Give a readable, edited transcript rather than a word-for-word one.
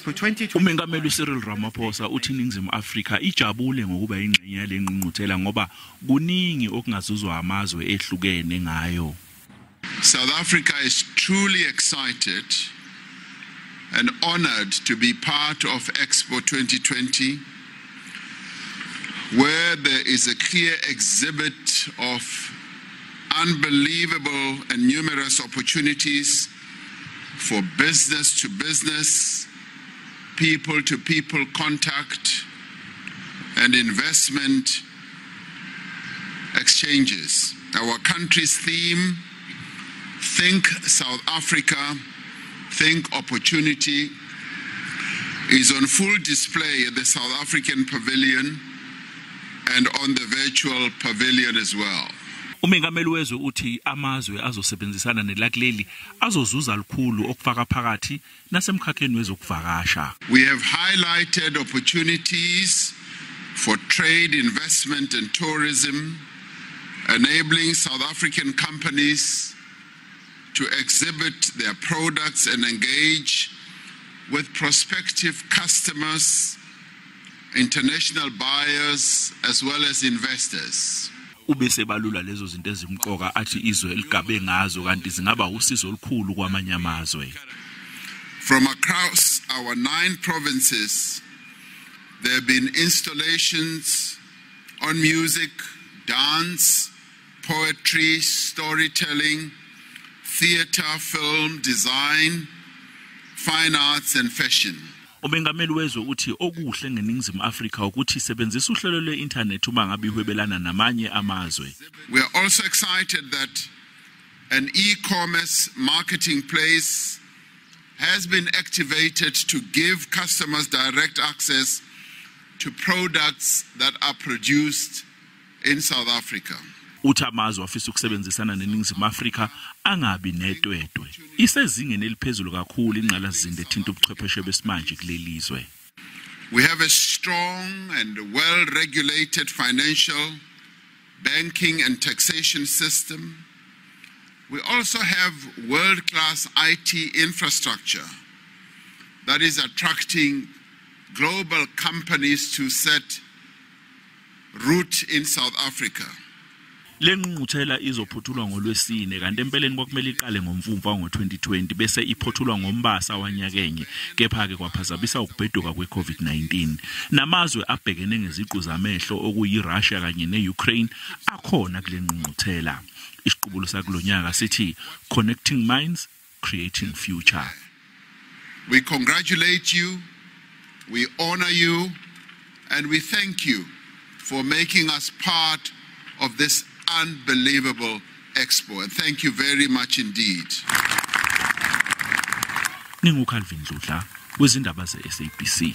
Expo 2020. Umengameli Cyril Ramaphosa uthi iNingizimu Afrika ijabule ngokuba ingxenye yale ngqungquthela ngoba kuningi okungazuzwa amazwe ehlukene ngayo. South Africa is truly excited and honored to be part of Expo 2020, where there is a clear exhibit of unbelievable and numerous opportunities for business to business, people to people contact, and investment exchanges. Our country's theme, Think South Africa, Think Opportunity, is on full display at the South African Pavilion and on the virtual pavilion as well. Umengameli wezwe uthi amazwe azosebenzisana nelakuleli azozuza lukhulu okufaka phakathi nasemkhakheni wezokuvakasha. We have highlighted opportunities for trade, investment and tourism, enabling South African companies to exhibit their products and engage with prospective customers, international buyers, as well as investors. Ubese balula lezo zinto ezimqoka athi izwe ligabe ngazo kanti zingaba usizo olukhulu kwamanye amazwe. From across our 9 provinces, there have been installations on music, dance, poetry, storytelling, theater, film, design, fine arts and fashion. Umengameli wezwe uthi okuhle ngeNingizimu Afrika ukuthi isebenzisa uhlelo lwe-internet uma ngabe ihwebelana namanye amazwe. We are also excited that an e-commerce marketing place has been activated to give customers direct access to products that are produced in South Africa. Uthi amazwe afisa ukusebenzisana neNingizimu Afrika angabi netwetwe. Isezingeni eliphezulu kakhulu ingqalasizinda ethinta ubuchwepheshe besimanje kuleli zwe. We have a strong and well-regulated financial, banking and taxation system. We also have world-class IT infrastructure that is attracting global companies to set root in South Africa. Le ngqungquthela izophothulwa ngoLwesine kanti empeleni kwakumele iqale ngoMfumfu ngo-2020 bese iphothulwa ngoMbasa wanyakenye, kepha-ke kwaphazamisa ukubheduka kwe-COVID-19. Namazwe abhekene ngeziqu zamehlo okuyi-Russia kanye ne-Ukraine akhona kule ngqungquthela. Isiqubulo sakulonyaka sithi Connecting Minds, Creating Future. We congratulate you, we honor you, and we thank you for making us part of this unbelievable expo, and thank you very much indeed. NginguCalvin Dludla wezindaba ze-SABC.